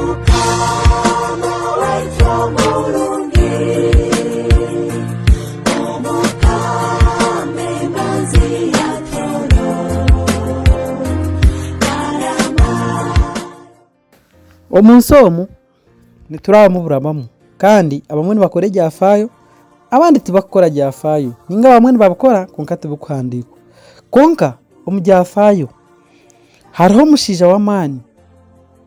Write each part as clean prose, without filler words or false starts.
Mukama waitu omurungi, Omukama emanzi ya Toro, Arama. Omu nsi omu niturabamu burabamu kandi abamwe nibakora ebyafaayo abandi tibakukora byafaayo ninga abamwe nibabikora kwonka tibikuhandiikwa. Kwonka omu byafaayo hariho omushaija w'amaani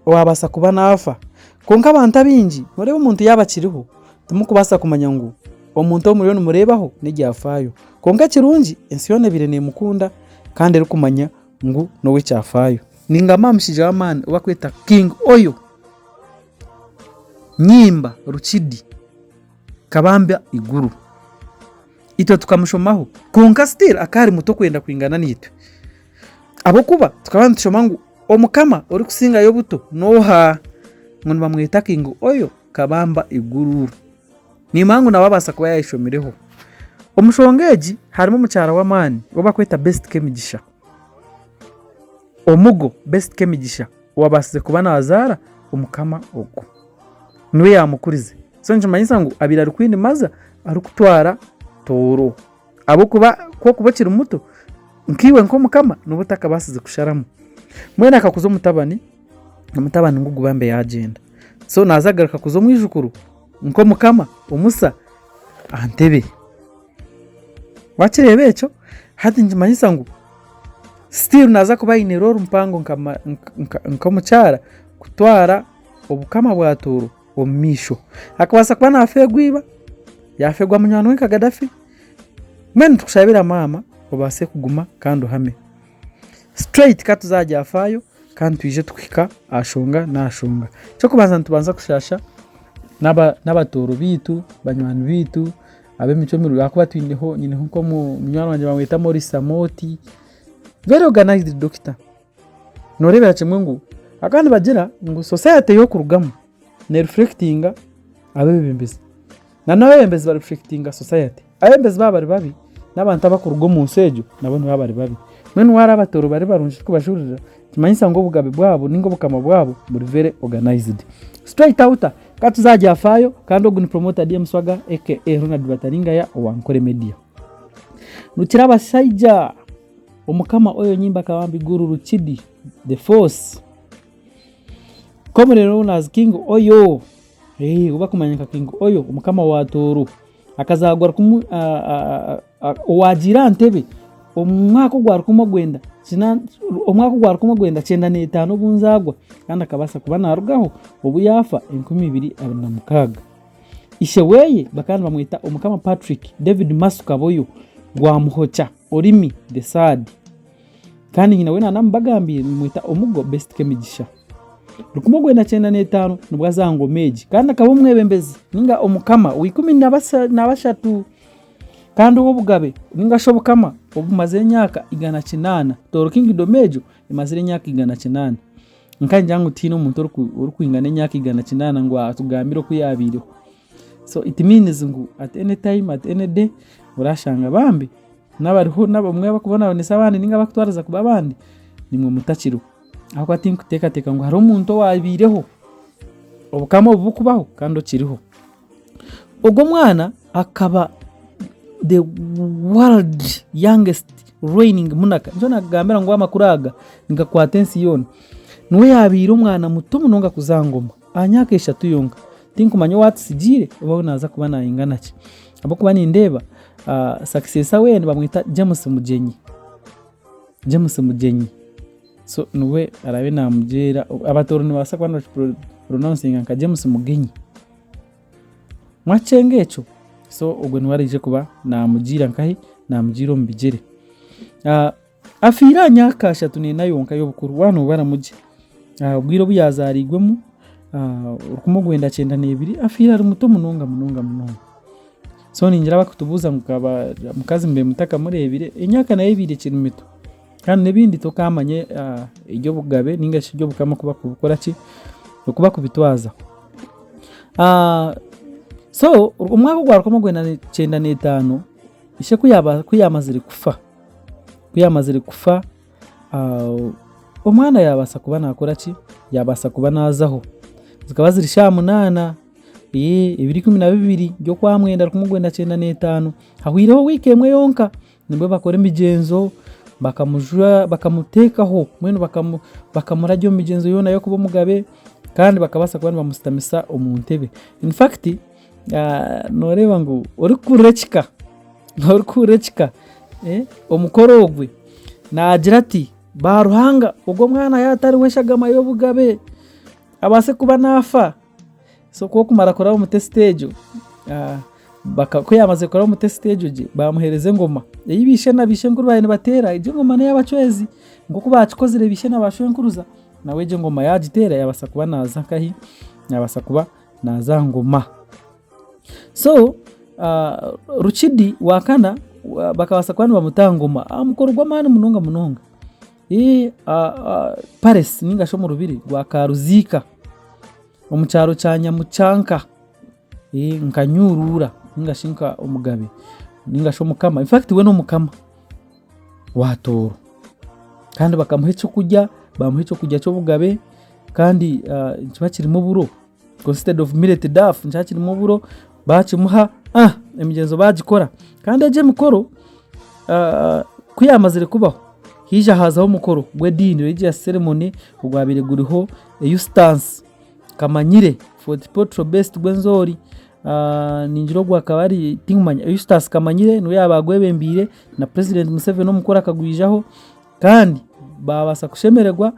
owaabaasa kuba naafa kwonka abantu abaingi nooreeba omuntu yaaba akiriho timukubaasa kumanya ngu omuntu ou muriyo nimureebaho n'ebyafaayo. Kwonka ekirungi ensi yoona ebaire neemukunda kandi erikumanya ngu n'ow'ekyafaayo. Ningamba aha mushaija w'amaani ou barikweta King Oyo Nyimba Rukidi Kabamba Iguru. Itwe tukamushomaho kwonka still akaba ari muto kwenda kwingana naitwe ahabw'okuba tukaba nitushoma ngu omukama orikusingayo obuto n'oha? Ngu nibamweta King Oyo Kabamba Iguru. Niimanya ngu nawe abaasa kuba yaayeshomireho. Omu nshonga egi harimu omukyara w'amaani ou barikweta Best Kemigisha. Omugo Best Kemigisha owabaasize kuba naazaara omukama ogu. Niwe yaamukurize. So nikimanyisa ngu abaire ari Queen Mother arikutwara Tooro. Ahabw'okuba ku orikuba okiri muto, nkaiwe nk'omukama nooba otakabaasize kusharamu. Mbwenu akakuza omutabani, omutabani ngu bambe yaagyenda. So naaza kugaruka kuza omwijukuru nk'omukama omusya aha ntebe. Wakireeba ekyo? Hati nikimanyisa ngu still naaza kuba aine role mpango nk'omukyara kutwara obukama bwa Tooro omu maisho. Akabaasa kuba naafeerwa iba, yaafeerwa munywani we nka Gadafi, mbwenu nitukushabira maama obaase kuguma kandi ohame. Straight ka tuze aha byafaayo kandi twije tukuhika aha shonga n'aha shonga. Eky'okubanza nitubanza kushaasha n'abatooro baitu, banywani baitu ab'emicwe mirungi ahakuba twineho nyineho nk'omunywani wangye nibamweta Maurice Amooti, very organized doctor. Nooreebera kimwe ngu ahakuba nibagira ngu society ei orikurugamu neeriflectinga abeebembezi na n'abeebembezi bariflectinga society. Abeebembezi baaba bari babi n'abantu abarikuruga omu nsi egyo nabo nibaba bari babi. Mbwenu wareeba abatooro bari barungi turikubajurira nikimanyisa ngu obugabe bwabo ninga obukama bwabo buri very organized. Straight out ka tuze aha byafaayo kandi ogu ni promoter DM Swaga aka Ronald Bataringaya owa Nkore Media. Rukirabashaija Omukama Oyo Nyimba Kabamba Iguru Rukidi the Force Commonly known as King Oyo ou barikumanya nka King Oyo Omukama wa Tooro akazaarwa owaagiire aha ntebe omu mwaka ogwa rukumi orwenda kyenda n'etaano obu nzaarwa kandi akabaasa kuba naarugaho obu yaafa 2026. Ishe weeye bakaba nibamweta Omukama Patrick David Masu Kaboyo Rwamuhokya Orimi the Third kandi nyina we naanamubagambiire nimweta Omugo Best Kemigisha. 1995 nibwo aza aha ngoma egi kandi akaba omwebembezi ninga omukama wa 13 kandi ow'obugabe ninga shi obukama obumazire emyaka 800. Tooro Kingdom egyo emazire emyaka 800. Nka ningira ngu tihaine omuntu orikwingana emyaka 800 ngu atugambire oku yaabaireho. So it means ngu at any time, at any day orashanga bambi n'abariho n'abamwe abarikubonabonesa abandi ninga abarikutwariza kubi abandi nimwe mutakiriho. Ahabw'okuba tinkuteekateeka ngu hariho omuntu owaabaireho obukama obu burikubaho kandi okiriho. Ogwo omwana akaba the world youngest reigning monarch. Nikyo naakugambira ngu amakuru aga nigakwata ensi yoona. Niwe yaabaire omwana muto munonga kuza aha ngoma aha myaka eshatu yonka. Tinkumanya owaatutsigiire oba we naaza kuba naingana ki. Ahabw'okuba nindeeba successor we nibamweta James Mugyenyi. James Mugyenyi. So niwe araabe naamugyera. Abatooro nibabaasa kuba nibakipurononsinga nka James Mugenyi. Mwakyenga ekyo? So ogwo niwe araije kuba naamugiira nkahi? Naamugiira omu bigyere. Afiire aha myaka 34 yonka y'obukuru waaba noobaramu gye. Obwire obu yaazaariirwemu 1992 afiire ari muto munonga munonga munonga. So ningira abarikutubuuza ngu mukazi mube mutakamureebire, emyaka nayo ebaire ekiri mito. Kandi n'ebindi tokaamanya eby'obugabe ninga shi eby'obukama oku barikubikora ki, oku barikubitwaza. So omwaka ogwa 1995 ishe ku yaamazire kufa, ku yaamazire kufa omwana yaabaasa kuba naakora ki, yaabaasa kuba naazaho. Zikaba ziri shaaha munaana 22 by'okwamwenda 1995. Hahwireho wiiki emwe yonka nibwo bakora emigyenzo bakamujwa bakamuteekaho mbwenu bakamurabya omu migyenzo yoona y'okuba omugabe kandi bakabaasa kuba nibamusitamisa omu ntebe. In fact nooreeba ngu orikukurira ekika, orikukurira ekika omukoro ogwe naagira ati baaruhanga ogu omwana yaaba atariho eshagama y'obugabe abaase kuba naafa. So ku okumara kuraba omu test egyo, ku yaamazire kuraba omu test egyo gye, baamuheereza engoma ei baishe na baishenkuru baabaire nibateera, egyo engoma n'ey'abacwezi nk'oku baakikozire baishe na baashwenkuruza, nawe egyo engoma yaagiteera yaabaasa kuba naaza nkahi, yaabaasa kuba naaza aha ngoma. So Rukidi wa kana bakabaasa kuba nibamuta aha ngoma aha mukoro gw'amaani munonga munonga. Palace ninga shi omu rubiri rwa Karuziika omu kyaro kya Nyamucanka nka Nyuruura ninga shi nka omugabe ninga shi omukama in fact we n'omukama wa Tooro kandi bakamuha ekyokurya bamuha ekyokurya ky'obugabe kandi nikiba kirimu oburo consisted of millet duff nikiba kirimu oburo bakimuha emigyenzo bagikora kandi egi emikoro ku yaamazire kubaho haija haazaho omukoro gw'ediini religious ceremony ogwabaire guriho Eustace Kamanyire Fort Portal Best Rwenzori ningira ogwo akaba ari tinkumanya Eustace Kamanyire niwe yaaba agwebembeire na president Museveni omukoro akagwijaho kandi baabaasa kushemererwa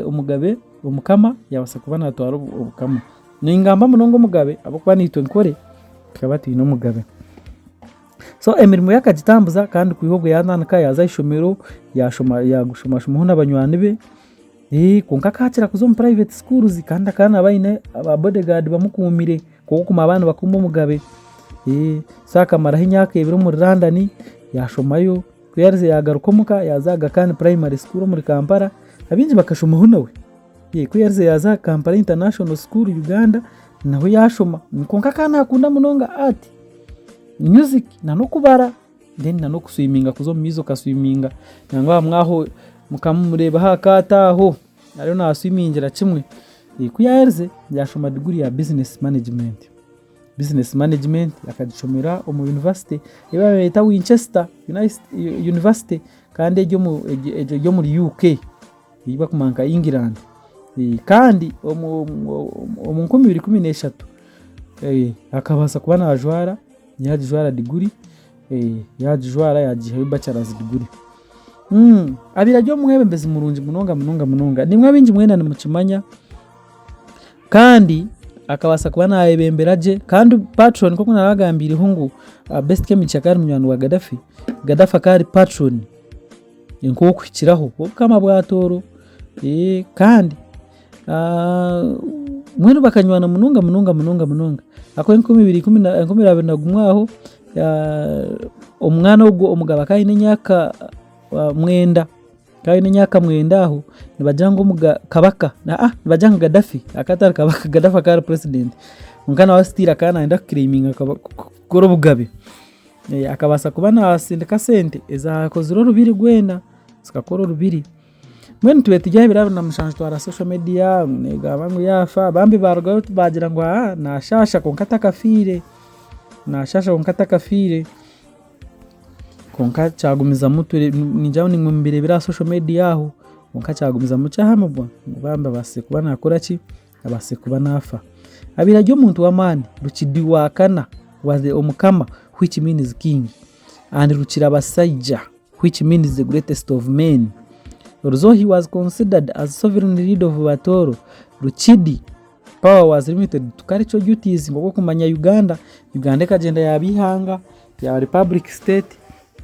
omugabe omukama yaabaasa kuba naatwara obukama. Ningamba munonga omugabe ahabw'okuba naitwe Nkore tukaba twine omugabe. So emirimo ye akagitambuza kandi kwiha obwo yaatandika yaaza aha ishomero yaashoma yaashomashomaho na banywani be, kwonka akakira kuza omu private schools kandi akaba naaba aine ba bodyguard bamukuumire nk'oku abaana nibakuuma omugabe. So akamaraho emyaka ebiri omuri London yaashomayo, ku yaaherize yaagaruka omuka yaaza Aga Khan primary school omuri Kampala, abaingi bakashomaho nawe. Ku yaaherize yaaza Kampala international school Uganda naho yaashoma kwonka akaba naakunda munonga art, music n'okubara then n'okuswiminga kuza omu maizi okaswiminga nangwa abamwe aho mukamureebaho aha kaato aho ariyo naaswimingira kimwe. Ku yaaherize yaashoma diguri ya business management. Business management akagishomera omu university ei baabaire nibeeta Winchester University kandi eri eri omuri UK. Ei barikumanya nka England. Kandi omu 2013 akabaasa kuba naajwara, yaagijwara diguri, yaagijwara yaagiihayo bachelor's degree. Abaire ari omwebembezi murungi munonga munonga munonga. Naimwe abaingi mwena nimukimanya kandi akabaasa kuba naayebembera gye kandi patron nk'oku naabagambiireho ngu Best Kemigisha akaba ari munywani wa Gaddafi, Gaddafi akaba ari patron. Nk'okuhikiraho obukama bwa Tooro kandi mbwenu bakanywana munonga munonga munonga munonga ahakuba 2021 aho omwana ogwo omugabe akaba aine emyaka mwenda, akaba aine emyaka mwenda aho nibagira ngu kabaka nibagira ngu Gaddafi akaba atari kabaka, Gaddafi akaba ari president kwonka nawe still akaba nayenda kuclaiminga kukora obugabe. Akabaasa kuba naasindika sente ezaakozire orubiri rwena zikakora orubiri. Mbwenu twaba turi aha biro 27 twara social media neegamba ngu yaafa bambi baarugayo baagira ngu aa naashaasha kwonka takafiire, naashaasha kwonka takafiire. Kwonka kyagumizamu ningira ngu naimwe mubireebire aha social media aho kwonka kyagumizamu kyahamibwa ngu bambi abaasize kuba naakora ki? Abaasize kuba naafa. Abaire ari omuntu w'amaani, Rukidi wa kana was the Omukama which means king and Rukirabasaija which means the greatest of men. Although he was considered as sovereign leader of Batoro, Rukidi power was limited to cultural duties nk'oku okumanya Uganda, Uganda ekagyenda yaaba eihanga, yaaba republic state,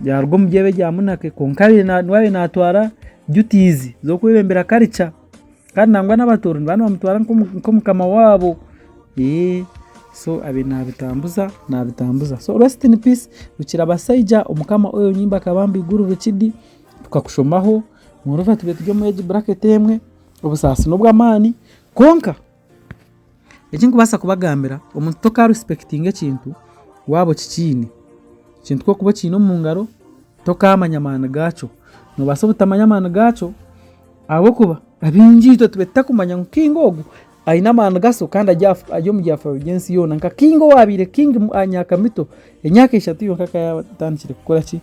yaruga omu by'ebi ebya monarchy kwonka niwe abaire naatwara duties z'okwebembera culture. Kandi nangwa n'abatooro nibaba nibamutwara nk'omukama waabo so abe nabitambuza nabitambuza. So rest in peace Rukirabasaija omukama oyo nyimba akabamba eiguru Rukidi tukakushomaho moreover tubaire turi omu age bracket emwe obusaasi n'obw'amaani kwonka eki ndikubaasa kubagambira omuntu toka respectinga ekintu waaba okikiine, ekintu ku orikuba okiine omu ngaro tokaamanya amaani gaakyo, noobaasa obutamanya amaani gaakyo. Ahabw'okuba abaingi itwe tube tutakumanya ngu king ogu Aine amaani gaso kandi ari omu byafaayo by'ensi yoona nka king owaabaire king aha myaka mito, emyaka eshatu yonka akaba yaatandikire kukora ki?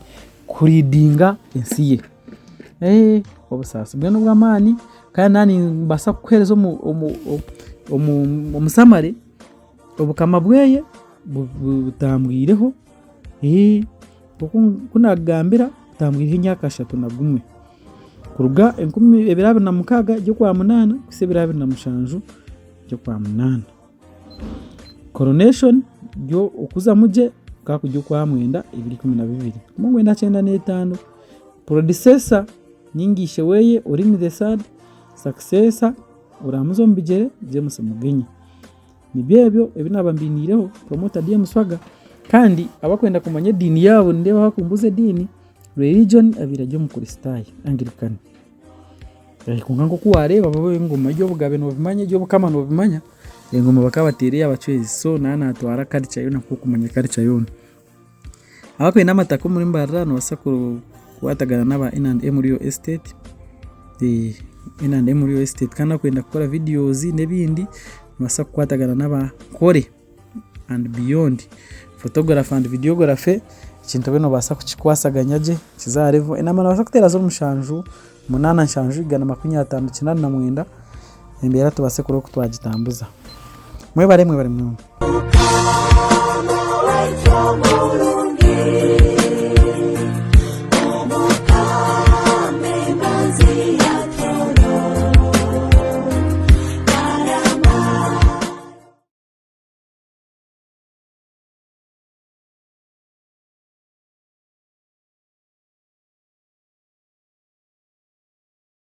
Kuriidinga ensi ye. Obusaasi bwe n'obw'amaani kandi naaba nimbaasa kukuheereza omu summary, obukama bwe butambwireho, nk'oku naakugambira butambwireho emyaka ashatu na gumwe. Kuruga enkumi ebiro 26 by'Okwamunaana kuhitsya ebiro 27 by'Okwamunaana. Coronation yo okuzamu gye kukaba kuri Okwamwenda 2012, 1995. Predecessor ninga ishe weye Orimi the third, successor oramuza omu bigyere James Mugenya. Nibyo ebyo ebi naaba mbiniireho Promoter DM Swaga kandi abakwenda kumanya ediini yaabo nindeeba bakumbuuza ediini. Religion abaire ari omukristaayo Anglican. Kwonka nk'oku waareeba bo engoma ey'obugabe noobimanya ey'obukama noobimanya, engoma bakaba bateera ey'abacwezi so naaba naatwara culture yoona nk'okumanya culture yoona. Abakwenda amataka omuri Mbarara noobaasa kukwatagana n'aba N and M Real Estate, N and M Real Estate kandi abakwenda kukora videos n'ebindi noobaasa kukwatagana n'aba Nkore. and beyond photography and videography ekintu obe nobaasa kukikwasaganya gye kize aha level enamba nobaasa kuteera ziro mushanju munaana nshanju 15089 embeera tubaase kureeba oku twagitambuza. Mwebare mwebare munonga. Mukama waitu omu.